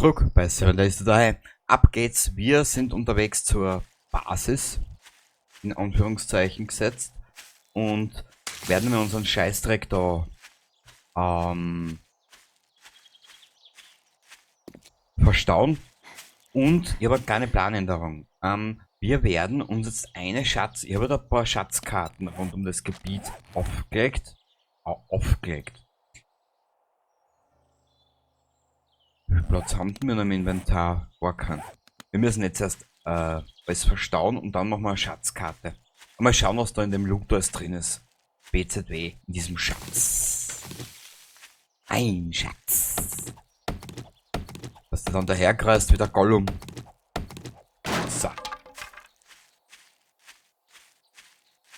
Zurück bei 7 Days to Die. Ab geht's, wir sind unterwegs zur Basis, in Anführungszeichen gesetzt, und werden wir unseren Scheißdreck da verstauen. Und ich habe eine kleine Planänderung. Wir werden uns jetzt eine Schatz, ich habe da ein paar Schatzkarten rund um das Gebiet aufgelegt. Aufgelegt. Wie viel Platz haben wir noch im Inventar? Gar keinen. Wir müssen jetzt erst alles verstauen und dann machen wir eine Schatzkarte. Und mal schauen, was da in dem Loot alles drin ist. BZW, in diesem Schatz. Ein Schatz. Dass der dann daherkreist wie der Gollum. So.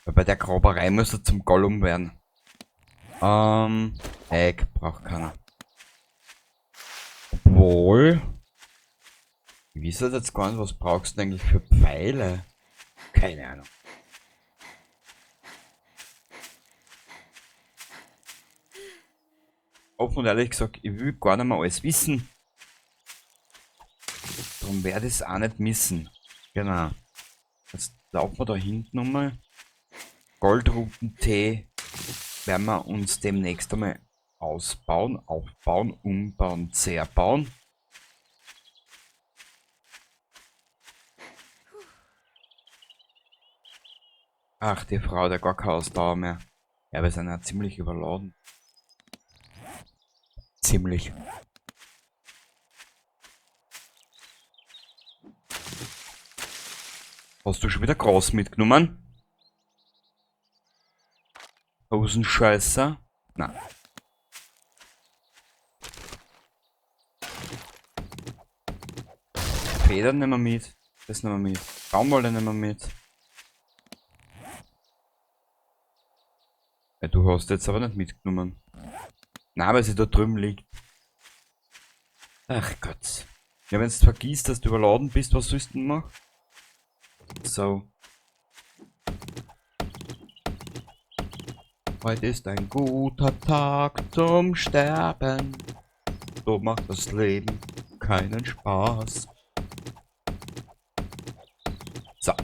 Weil bei der Graberei muss er zum Gollum werden. Egg braucht keiner. Obwohl, ich weiß jetzt gar nicht, was brauchst du denn eigentlich für Pfeile? Keine Ahnung. Offen und ehrlich gesagt, ich will gar nicht mehr alles wissen. Darum werde ich es auch nicht missen. Genau. Jetzt laufen wir da hinten nochmal. Goldrutentee werden wir uns demnächst einmal ausbauen, aufbauen, umbauen, zerbauen. Ach, die Frau hat ja gar keine Ausdauer mehr. Ja, wir sind ja ziemlich überladen. Ziemlich. Hast du schon wieder Gras mitgenommen? Hosenscheißer? Nein. Federn nehmen wir mit. Das nehmen wir mit. Baumwolle nehmen wir mit. Ja, du hast jetzt aber nicht mitgenommen. Nein, weil sie da drüben liegt. Ach Gott. Ja, wenn du vergisst, dass du überladen bist, was sollst du denn machen? So. Heute ist ein guter Tag zum Sterben. So macht das Leben keinen Spaß. So.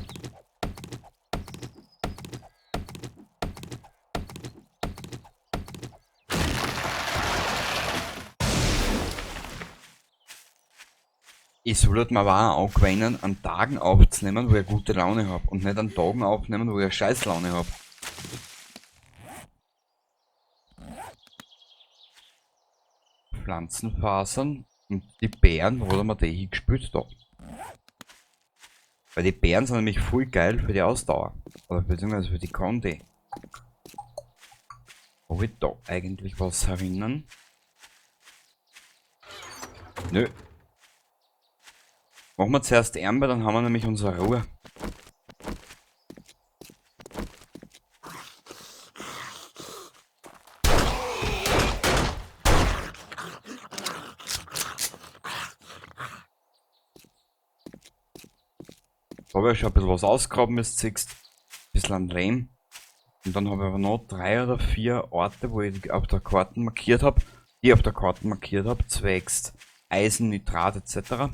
Ich sollte mir aber auch angewöhnen, an Tagen aufzunehmen, wo ich gute Laune hab, und nicht an Tagen aufnehmen, wo ich eine Scheißlaune hab. Pflanzenfasern und die Beeren, wo haben wir die hingespült? Da. Weil die Beeren sind nämlich voll geil für die Ausdauer. Oder beziehungsweise für die Kondi. Hab ich da eigentlich was herinnen? Nö. Machen wir zuerst Ärmel, dann haben wir nämlich unsere Ruhe. Da habe ich schon ein bisschen was ausgraben, wie du siehst. Ein bisschen an Lehm. Und dann habe ich aber noch 3 oder 4 Orte, wo ich auf der Karte markiert hab, die auf der Karte markiert hab, zwecks Eisen, Nitrat et cetera.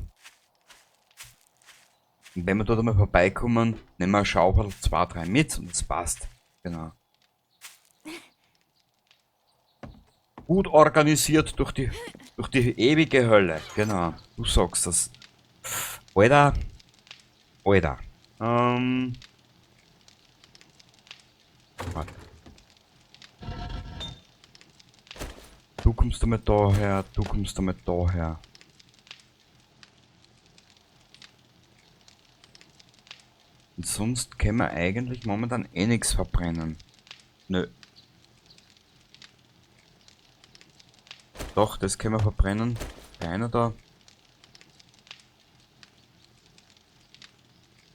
Und wenn wir dort einmal vorbeikommen, nehmen wir eine Schaufel 2, 3 mit und das passt. Genau. Gut organisiert durch die ewige Hölle. Genau, du sagst das. Alter. Alter. Warte. Du kommst damit daher, du kommst damit daher. Und sonst können wir eigentlich momentan eh nix verbrennen. Nö. Doch, das können wir verbrennen. Einer da.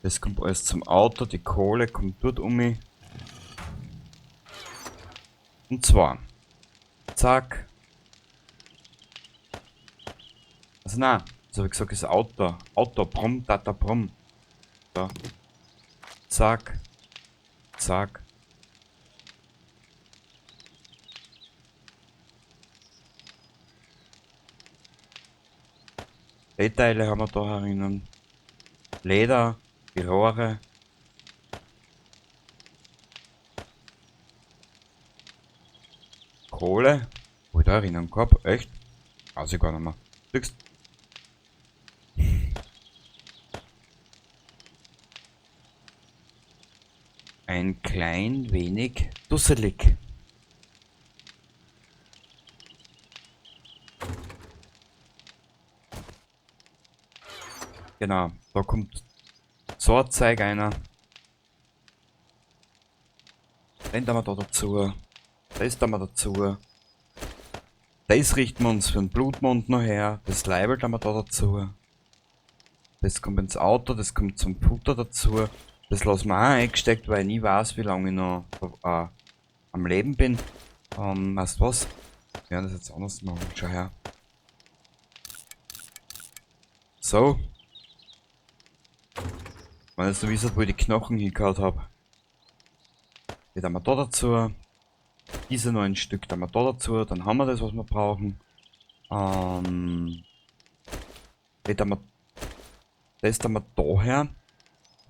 Das kommt alles zum Auto, die Kohle kommt dort um mich. Und zwar. Zack. Also nein, das hab ich gesagt, das Auto. Auto, brumm, tata, brumm. Da. Zack. Zack. Die Teile haben wir da herinnen. Leder, die Rohre. Kohle. Wo ich da erinnern gehabt? Echt? Weiß ich gar nicht mehr. Siehst? Ein klein wenig dusselig. Genau, da kommt so ein Zeug einer. Den tun wir da dazu. Das tun wir dazu. Das richten wir uns für den Blutmond noch her. Das Leibel tun wir da dazu. Das kommt ins Auto, das kommt zum Futter dazu. Das lassen wir auch eingesteckt, weil ich nie weiß, wie lange ich noch am Leben bin. Weißt du was? Wir werden das jetzt anders machen. Schau her. So. Wenn ihr jetzt noch wisst, wo ich die Knochen hingehauen hab. Die tun wir da dazu. Diese 9 Stück tun wir da dazu. Dann haben wir das, was wir brauchen. Die tun wir, das tun wir da her.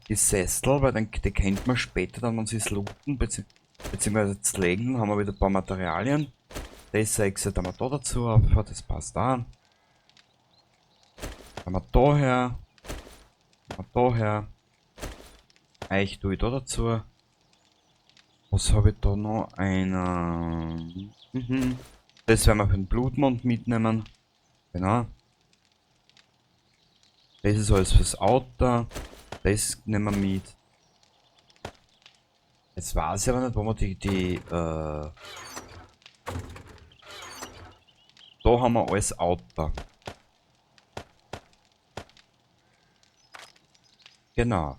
Die Sessel, weil dann, die kennt man später dann, wenn sie es looten, beziehungsweise zu legen, haben wir wieder ein paar Materialien. Das 6 tun wir da dazu, aber das passt da. Haben wir da her. Haben wir da her. Eich tue ich da dazu. Was habe ich da noch? Einer. Das werden wir für den Blutmond mitnehmen. Genau. Das ist alles fürs Auto. Das nehmen wir mit. Jetzt weiß ich aber nicht, wo wir die da haben wir alles Auto. Genau.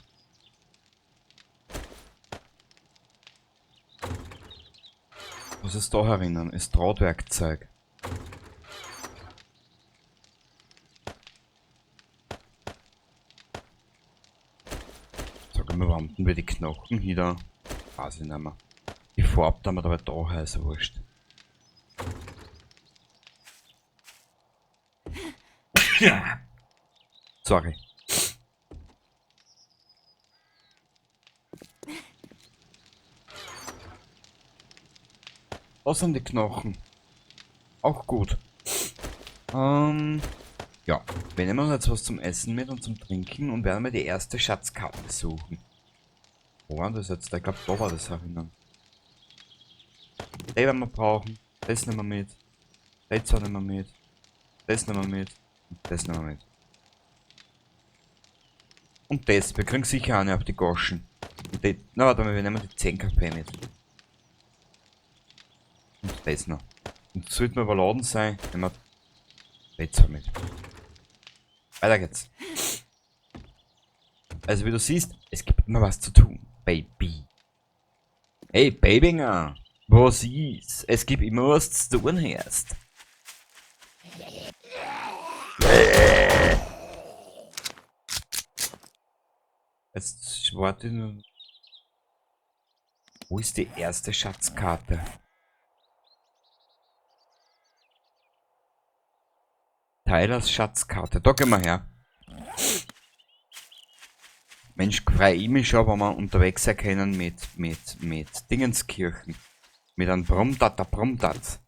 Was ist da herinnen? Ist Drahtwerkzeug. Sag mal, wo haben denn wir die Knochen hier da? Weiß ich nicht mehr. Die Farbe haben wir aber da, ist ja wurscht. Ja. Sorry. Was sind die Knochen? Auch gut. Ja, wir nehmen uns jetzt was zum Essen mit und zum Trinken und werden wir die erste Schatzkarte suchen. Wo war das jetzt? Ich glaub, da war das herinnen. Die werden wir brauchen. Das nehmen wir mit. Das zwei nehmen wir mit. Das nehmen wir mit. Und das nehmen wir mit. Und das. Wir kriegen sicher eine auf die Goschen. Und die, na, warte mal, wir nehmen die 10 KP mit. Und das noch. Und sollten wir überladen sein, nehmen wir die zwei mit. Weiter geht's. Also wie du siehst, es gibt immer was zu tun, Baby. Hey, Babynger, was ist? Es gibt immer was zu tun, hörst. Jetzt warte ich nur. Wo ist die erste Schatzkarte? Tylers Schatzkarte. Da gehen wir her. Mensch, freu ich mich schon, wenn wir unterwegs sein können mit Dingenskirchen. Mit einem Brummtatter, Brummtat.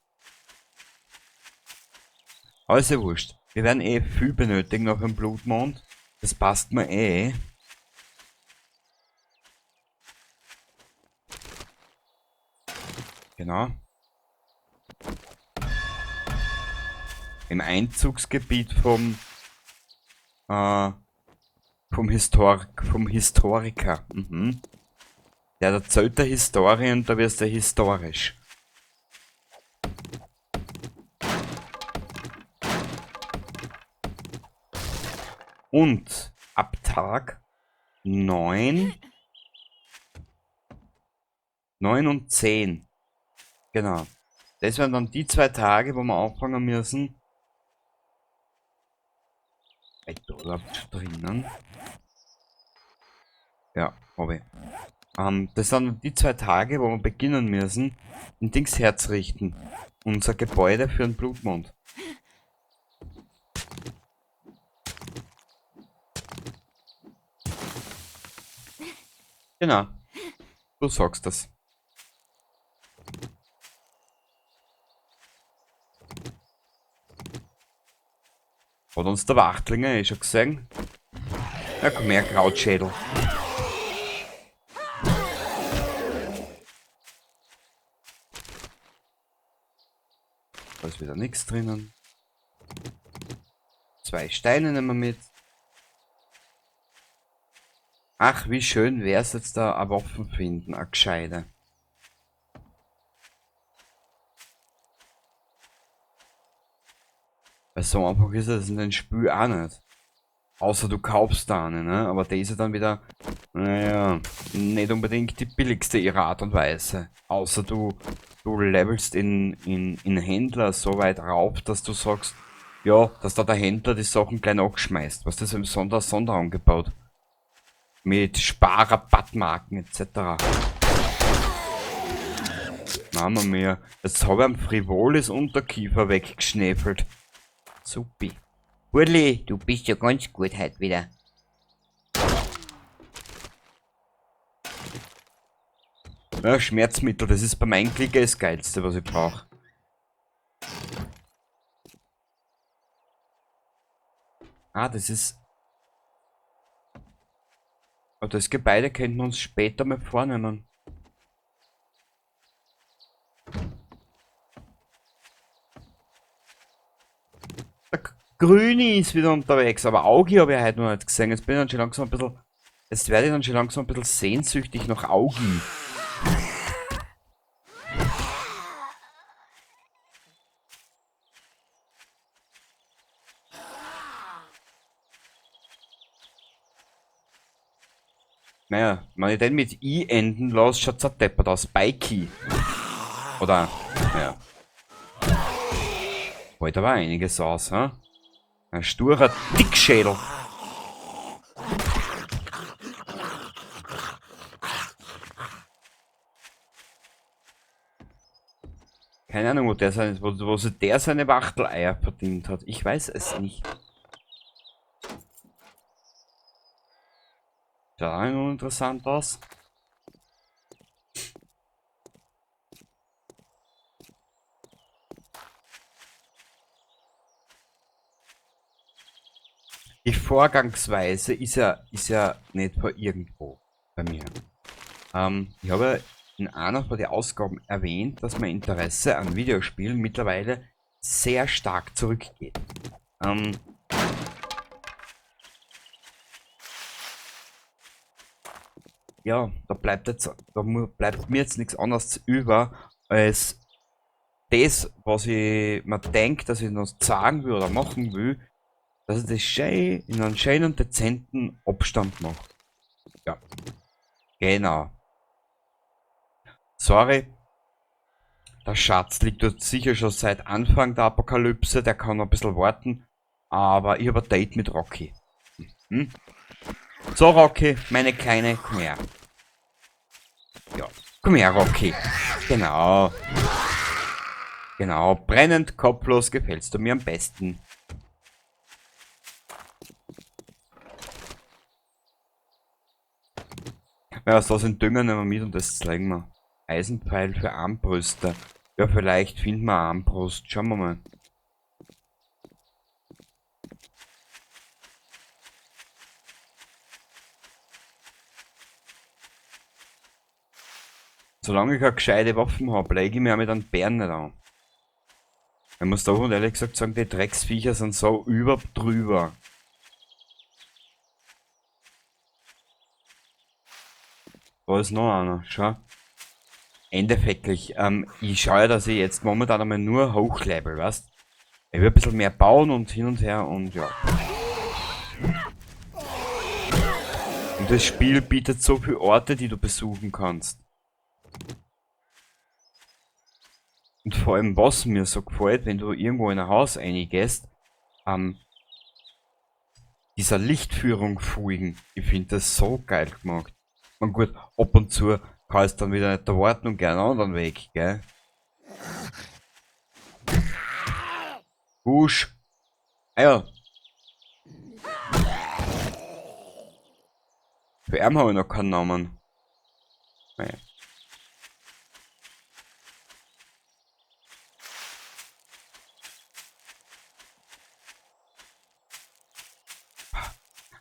Aber ist ja wurscht. Wir werden eh viel benötigen nach dem Blutmond. Das passt mir eh. Genau. Im Einzugsgebiet vom Historiker. Der erzählt der Historien, da wirst du historisch. Und ab Tag 9 und 10. Genau. Das wären dann die 2 Tage, wo wir anfangen müssen. Ey, da überhaupt schon drinnen. Ja, hab ich. Das sind die 2 Tage, wo wir beginnen müssen, ein Dings herzurichten. Unser Gebäude für den Blutmond. Genau. Du sagst das. Hat uns der Wachtlinger eh schon gesehen? Ja, komm her, Krautschädel. Da ist wieder nichts drinnen. 2 Steine nehmen wir mit. Ach, wie schön wär's jetzt da, eine Waffen finden, eine gescheite. Weil so einfach ist es in dem Spiel auch nicht. Außer du kaufst da eine, ne? Aber die ist ja dann wieder, naja, nicht unbedingt die billigste ihrer Art und Weise. Außer du levelst in Händler so weit rauf, dass du sagst, ja, dass da der Händler die Sachen gleich nachschmeißt. Was das im Sonderangebot. Mit Sparrabattmarken et cetera. Mama mia, jetzt hab ich am frivoles Unterkiefer weggeschnäfelt. Supi. Burli, du bist ja ganz gut heute wieder. Ja, Schmerzmittel, das ist beim Einklicker das Geilste, was ich brauch. Ah, das ist... Aber das Gebäude könnten wir uns später mal vornehmen. Der Grüni ist wieder unterwegs, aber Augi habe ich heute noch nicht gesehen. Jetzt bin ich dann schon langsam ein bisschen... Jetzt werde ich dann schon langsam ein bisschen sehnsüchtig nach Augi. Naja, wenn ich den mit I enden lasse, schaut's auch deppert aus. Spikey. Oder, naja. Heute aber einiges aus, hä? Ein sturer Dickschädel. Keine Ahnung, wo sich der seine Wachteleier verdient hat. Ich weiß es nicht. Schaut auch uninteressant aus. Die Vorgangsweise ist ja nicht von irgendwo bei mir. Ich habe ja in einer von den Ausgaben erwähnt, dass mein Interesse an Videospielen mittlerweile sehr stark zurückgeht. Ja, da bleibt jetzt, da bleibt mir jetzt nichts anderes über, als das, was ich mir denk, dass ich noch sagen will oder machen will, dass ich das schön in einem schönen, dezenten Abstand mache. Ja. Genau. Sorry. Der Schatz liegt dort sicher schon seit Anfang der Apokalypse, der kann noch ein bisschen warten, aber ich hab ein Date mit Rocky. So, Rocky, meine Kleine, komm her. Ja, komm her, Rocky. Genau. Genau, brennend, kopflos gefällst du mir am besten. Ja, was da sind Dünger nehmen wir mit und das zeigen wir. Eisenpfeil für Armbrüste. Ja, vielleicht finden wir Armbrust. Schauen wir mal. Solange ich keine gescheite Waffen hab, lege ich mir auch mit einem Bären nicht an. Ich muss doch und ehrlich gesagt sagen, die Drecksviecher sind so über drüber. Da ist noch einer, schau. Endeffektlich, ich schaue ja, dass ich jetzt momentan einmal nur hochlevel, weißt? Ich will ein bisschen mehr bauen und hin und her und ja. Und das Spiel bietet so viele Orte, die du besuchen kannst. Und vor allem, was mir so gefällt, wenn du irgendwo in ein Haus reingehst, dieser Lichtführung folgen. Ich find das so geil gemacht. Man gut, ab und zu kann es dann wieder nicht erwarten und gerne einen anderen Weg, gell? Busch. Ah ja. Für ihn habe ich noch keinen Namen. Naja.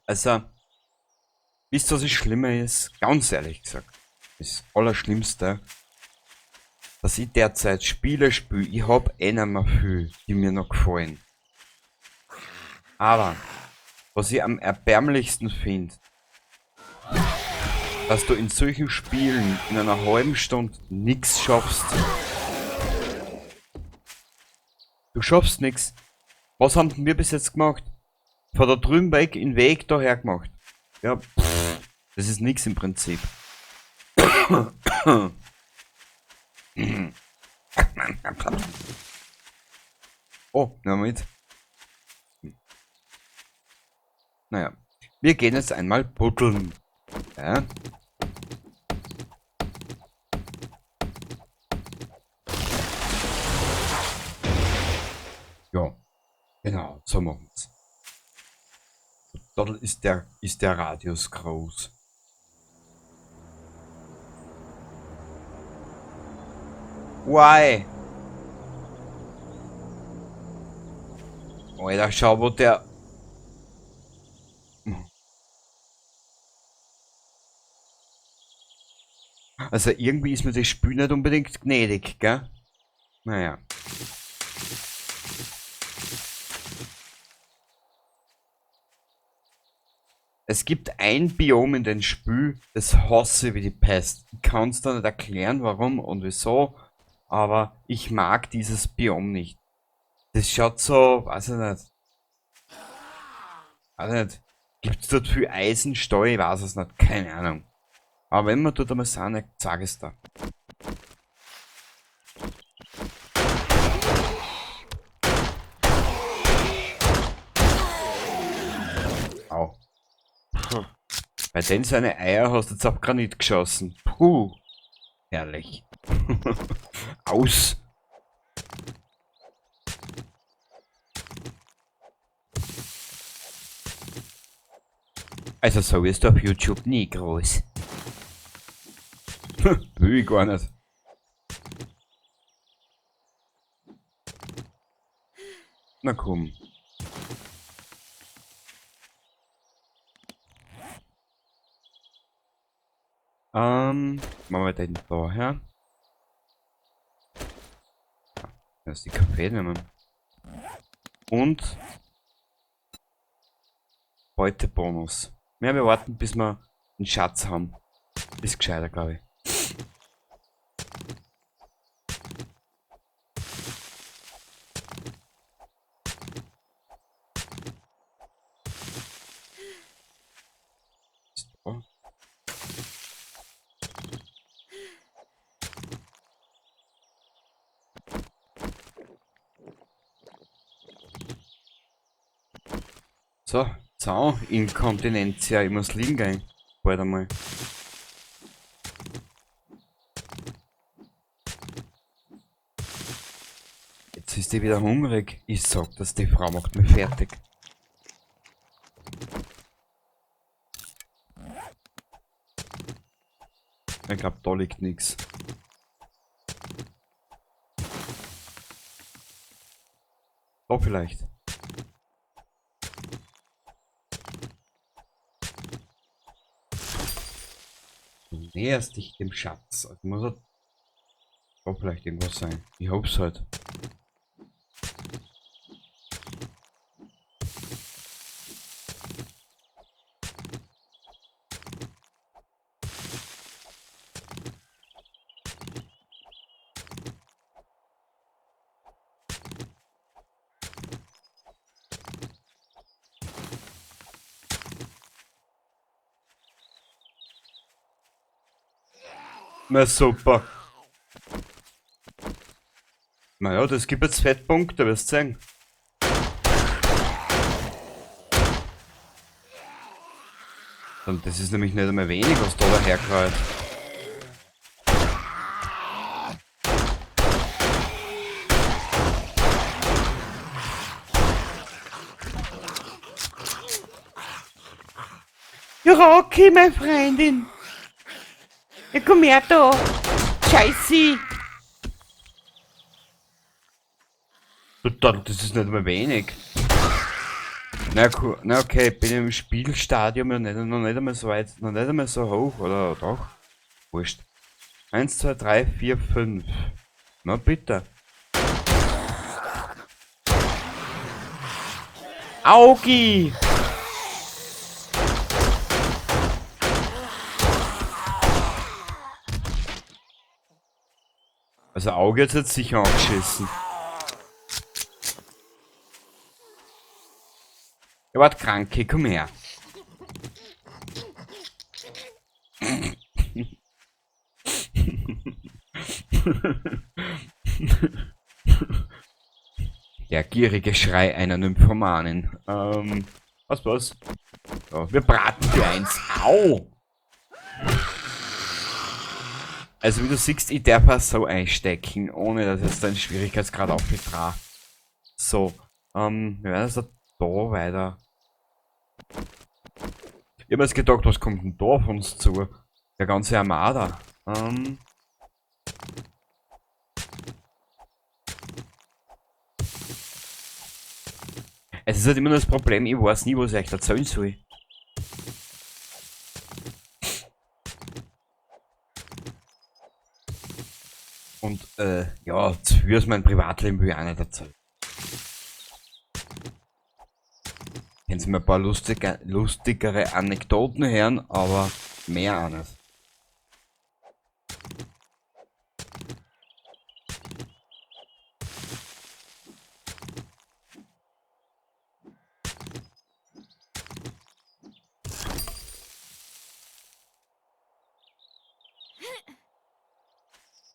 Also, wisst ihr, was das Schlimme ist? Ganz ehrlich gesagt, das Allerschlimmste, dass ich derzeit Spiele spiele. Ich hab eh nicht mehr viel, die mir noch gefallen. Aber, was ich am erbärmlichsten find, dass du in solchen Spielen in einer halben Stunde nix schaffst. Du schaffst nix. Was haben denn wir bis jetzt gemacht? Von da drüben weg in Weg daher gemacht. Ja, pff, das ist nix im Prinzip. Oh, nehmen wir mit. Naja, wir gehen jetzt einmal buddeln. Ja. Ja, genau, so machen wir's. Dort ist der Radius groß. Why? Alter, schau, wo der... Also irgendwie ist mir das Spiel nicht unbedingt gnädig, gell? Naja. Es gibt ein Biom in dem Spiel, das hasse ich wie die Pest. Ich kann's da nicht erklären, warum und wieso, aber ich mag dieses Biom nicht. Das schaut so, weiß ich nicht. Weiß ich nicht. Gibt's dort viel Eisenstahl? Ich weiß es nicht, keine Ahnung. Aber wenn wir dort einmal sind, ich sag es da. Au. Bei denen seine Eier hast du jetzt auf Granit geschossen. Puh. Herrlich. Aus. Also so wirst du auf YouTube nie groß. Will ich gar nicht. Na komm. Machen wir den da her. Das ist die Kaffee nehmen. Und Beutebonus. Ja, wir warten, bis wir einen Schatz haben. Ist gescheiter, glaub ich. So, Zahninkontinenz, ja, ich muss liegen gehen. Bald einmal. Jetzt ist die wieder hungrig. Ich sag das, die Frau macht mich fertig. Ich glaub, da liegt nix. Da vielleicht. Du näherst dich dem Schatz. Also muss er da vielleicht irgendwas sein. Ich hab's halt. Na super. Naja, das gibt jetzt Fettpunkte, wirst du sehen. Und das ist nämlich nicht einmal wenig, was da daherkommt. Rocky, meine Freundin. Ja, komm her da! Scheiße! Das ist nicht mal wenig. Na, cool. Na okay, ich bin im Spielstadium ja nicht, noch nicht einmal so weit, noch nicht einmal so hoch, oder doch? Wurscht. 1, 2, 3, 4, 5. Na bitte. Augi! Also Auge hat jetzt sicher angeschissen. Ja, wart krank, komm her. Der gierige Schrei einer Nymphomanin. Was? Ja, wir braten für eins. Au! Also wie du siehst, ich darf auch so einstecken, ohne dass jetzt ein Schwierigkeitsgrad aufgetragen. So, wir werden also da weiter. Ich hab mir jetzt gedacht, was kommt denn da auf uns zu? Der ganze Armada. Es ist halt immer nur das Problem, ich weiß nie, was ich euch erzählen soll. Und ja, zu viel aus meinem Privatleben will ich auch nicht erzählen. Können Sie mir ein paar lustigere Anekdoten hören, aber mehr auch nicht.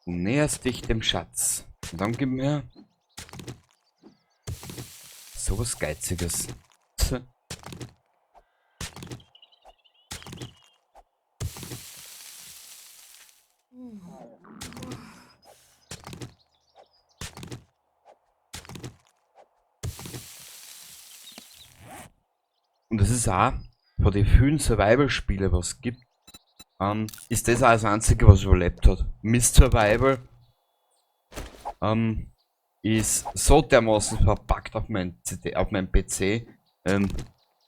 Du näherst dich dem Schatz. Und dann gib mir sowas Geiziges. Und das ist auch von den vielen Survival-Spielen, was es gibt, ist das auch das Einzige, was überlebt hat. Mist Survival ist so dermaßen verpackt auf mein CD, auf meinem PC,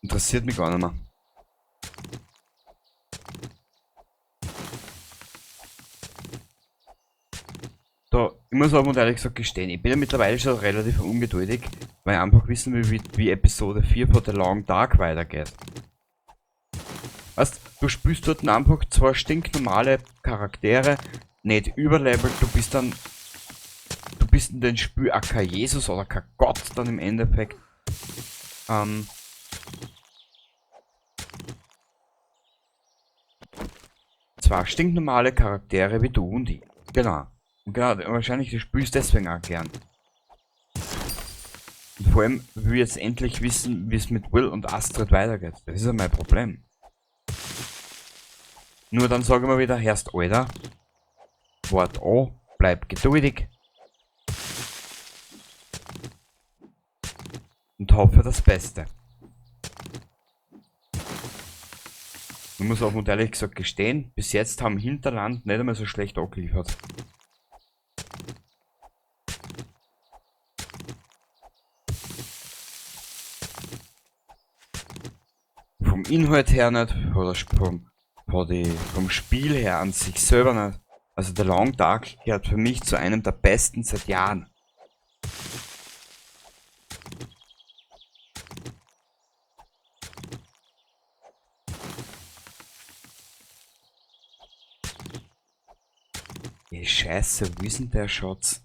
interessiert mich gar nicht mehr. Da, ich muss aber ehrlich gesagt gestehen, ich bin ja mittlerweile schon relativ ungeduldig, weil ich einfach wissen will, wie Episode 4 von The Long Dark weitergeht. Weißt, du spielst dort einfach zwei stinknormale Charaktere, nicht überlevelt, du bist dann, du bist in dem Spiel auch kein Jesus oder kein Gott dann im Endeffekt. Zwei stinknormale Charaktere wie du und ich. Genau. Und genau, wahrscheinlich du spielst deswegen auch gern. Und vor allem will ich jetzt endlich wissen, wie es mit Will und Astrid weitergeht. Das ist ja mein Problem. Nur dann sage ich mir wieder, Herrst Alter, wart an, bleib geduldig und hoffe das Beste. Ich muss auch ehrlich gesagt gestehen, bis jetzt haben Hinterland nicht einmal so schlecht angeliefert. Vom Inhalt her nicht, oder vom Spiel her an sich selber nicht. Also der Long Dark gehört für mich zu einem der besten seit Jahren. Ey, Scheiße, wo ist denn der Schatz?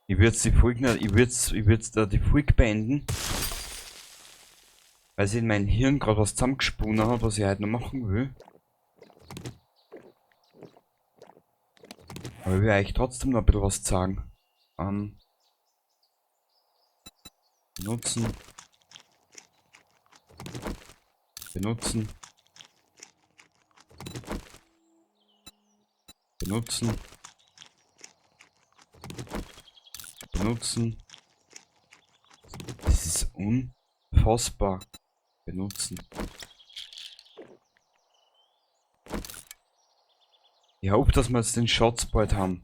Ich würd's die Folge nicht, ich würd's, ich würd's da die Folge beenden. Weil sich in mein Hirn grad was zusammengesponnen hat, was ich heute noch machen will. Aber ich will eigentlich trotzdem noch ein bisschen was sagen. Benutzen. Benutzen. Benutzen. Benutzen. Das ist unfassbar. Benutzen. Ich hoffe, dass wir jetzt den Schatz bald haben.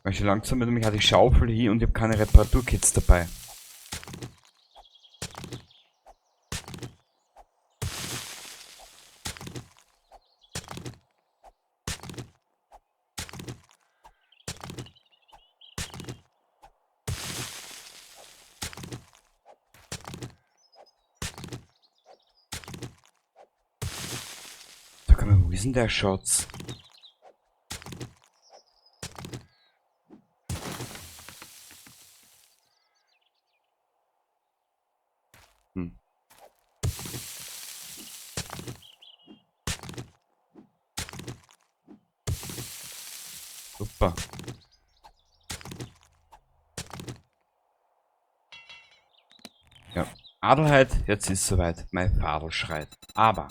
Weil schon langsam mit mir die Schaufel hier und ich habe keine Reparaturkits dabei. Sag mal, wo ist denn der Schatz? Super. Ja, Adelheid, jetzt ist soweit. Mein Vater schreit. Aber,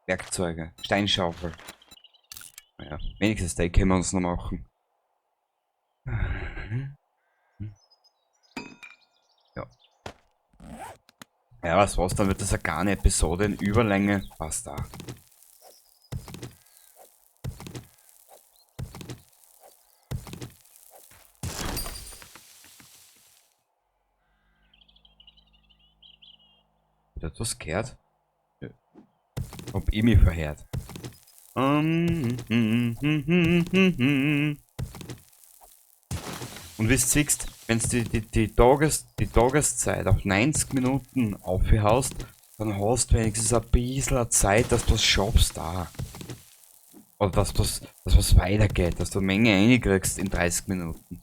Werkzeuge, Steinschaufel. Naja, wenigstens den können wir uns noch machen. Ja. Ja, was war's, dann wird das eine kleine Episode in Überlänge. Passt da. Hat etwas gehört? Ja. Ob ich mich verhört? Und wie du siehst, wenn du die Tageszeit auf 90 Minuten aufhaust, dann hast du wenigstens ein bisschen Zeit, dass du was schaffst da. Oder dass was weitergeht, dass du eine Menge reinkriegst in 30 Minuten.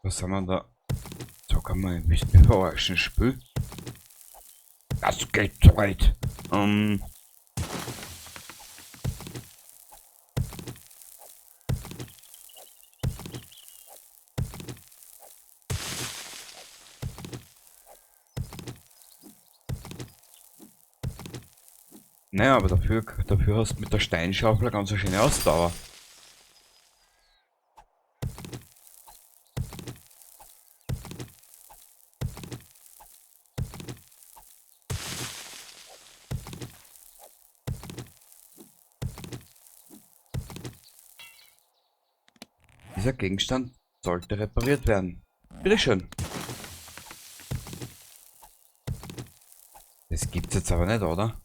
Was haben wir da? So kann man ein bisschen verarschen, Spiel. Das geht so weit. Naja, aber dafür hast du mit der Steinschaufel eine ganz schöne Ausdauer. Dieser Gegenstand sollte repariert werden. Bitteschön. Das gibt's jetzt aber nicht, oder?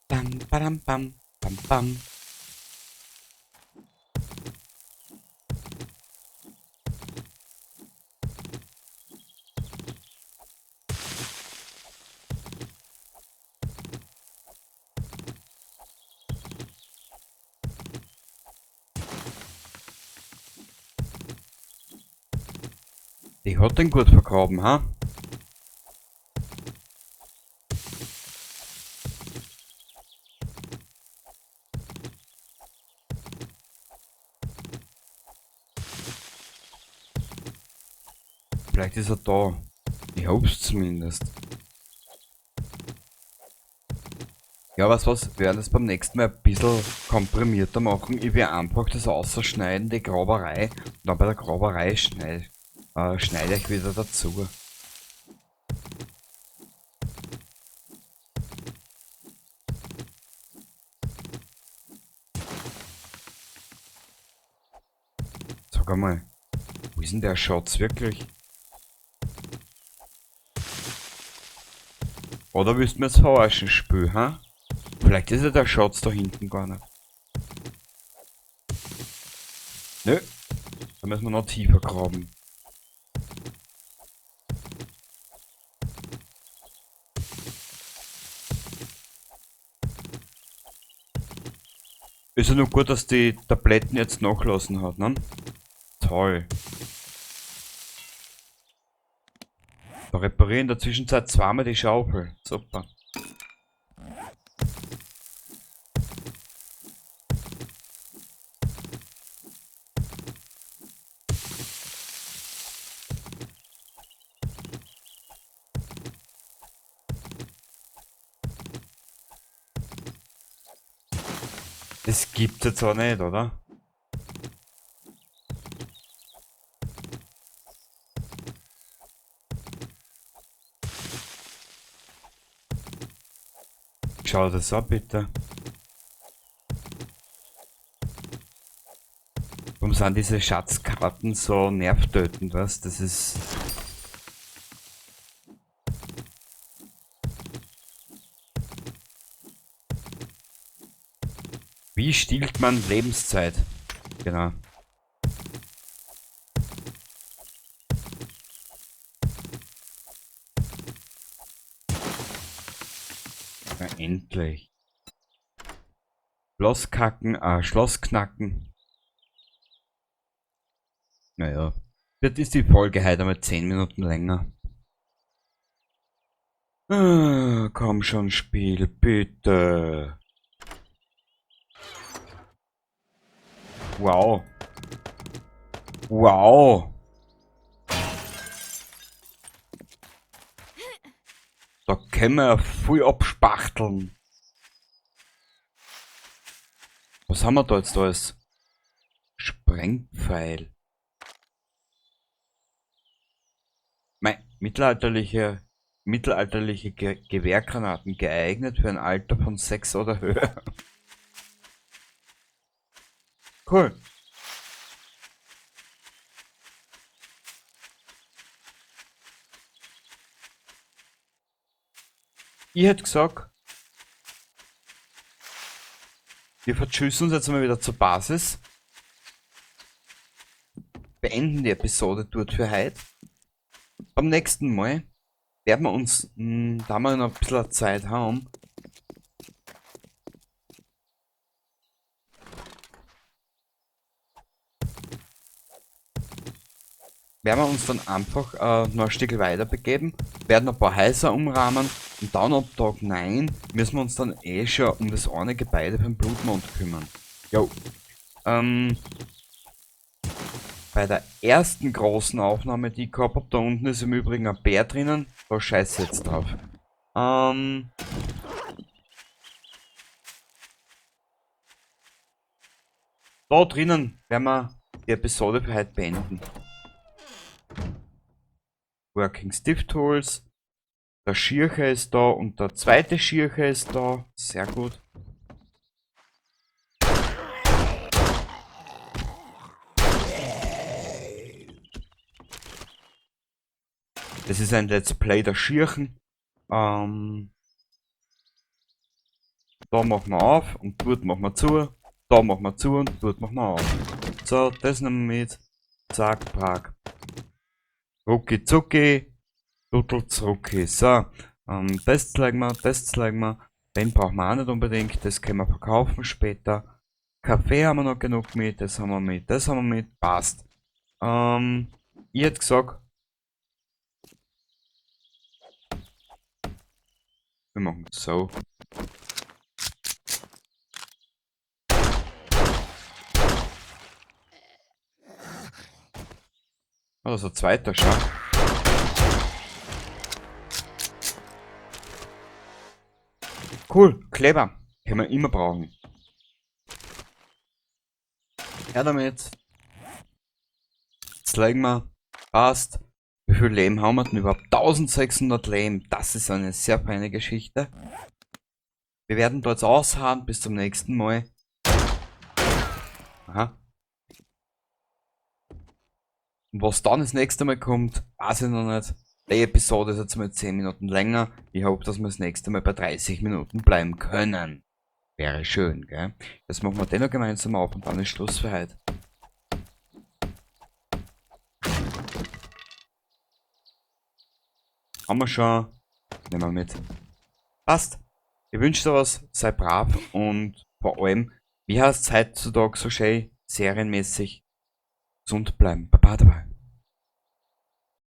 Bam, badam, bam, bam, bam. Die hat den gut vergraben, ha? Vielleicht ist er da. Ich hoff's zumindest. Ja, weißt du was? Wir werden das beim nächsten Mal ein bisschen komprimierter machen. Ich werde einfach das ausschneiden, die Graberei. Und dann bei der Graberei schneide ich wieder dazu. Sag einmal, wo ist denn der Schatz wirklich? Oder willst du mir jetzt verarschen, Spül, ha? Vielleicht ist ja der Schatz da hinten gar nicht. Nö, da müssen wir noch tiefer graben. Ist ja nur gut, dass die Tabletten jetzt nachlassen hat, ne? Toll. Da repariere in der Zwischenzeit zweimal die Schaufel. Super. Das gibt's jetzt auch nicht, oder? Schau das an, bitte. Warum sind diese Schatzkarten so nervtötend, was? Das ist... Wie stiehlt man Lebenszeit? Genau. Na, endlich. Schloss kacken, Schloss knacken. Naja. Jetzt ist die Folge heute einmal 10 Minuten länger. Ah, komm schon, Spiel, bitte. Wow. Wow. Da können wir ja viel abspachteln. Was haben wir da jetzt alles? Sprengpfeil. Mei, mittelalterliche Gewehrgranaten geeignet für ein Alter von 6 oder höher. Cool. Ich hätte gesagt, wir verschüssen uns jetzt mal wieder zur Basis. Beenden die Episode dort für heute. Beim nächsten Mal werden wir uns, da wir noch ein bisschen Zeit haben, werden wir uns dann einfach noch ein Stück weiter begeben, werden ein paar Häuser umrahmen und dann ab Tag 9 müssen wir uns dann eh schon um das eine Gebäude beim Blutmond kümmern. Jo. Bei der ersten großen Aufnahme, die ich gehabt hab, da unten ist im Übrigen ein Bär drinnen, da scheiße ich jetzt drauf. Da drinnen werden wir die Episode für heute beenden. Working Stiff Tools. Der Schircher ist da und der zweite Schircher ist da. Sehr gut. Das ist ein Let's Play der Schirchen. Da machen wir auf und dort machen wir zu. Da machen wir zu und dort machen wir auf. So, das nehmen wir mit. Zack, Prag. Rucki zucki. Tuttel zurücki. So, das zeigen wir, das zeigen wir. Den brauchen wir auch nicht unbedingt, das können wir verkaufen später. Kaffee haben wir noch genug mit, das haben wir mit, das haben wir mit, passt. Ich hätte gesagt, wir machen es so. Oh, das ist ein zweiter, schau. Cool, Kleber. Können wir immer brauchen. Her damit. Jetzt legen wir. Passt. Wie viel Lehm haben wir denn überhaupt? 1600 Lehm. Das ist eine sehr feine Geschichte. Wir werden dort ausharren. Bis zum nächsten Mal. Aha. Und was dann das nächste Mal kommt, weiß ich noch nicht. Die Episode ist jetzt mal 10 Minuten länger. Ich hoffe, dass wir das nächste Mal bei 30 Minuten bleiben können. Wäre schön, gell? Jetzt machen wir den noch gemeinsam auf und dann ist Schluss für heute. Haben wir schon. Nehmen wir mit. Passt. Ich wünsche dir was. Sei brav und vor allem Wie heißt es heutzutage so schön, serienmäßig? Gesund bleiben. Baba dabei.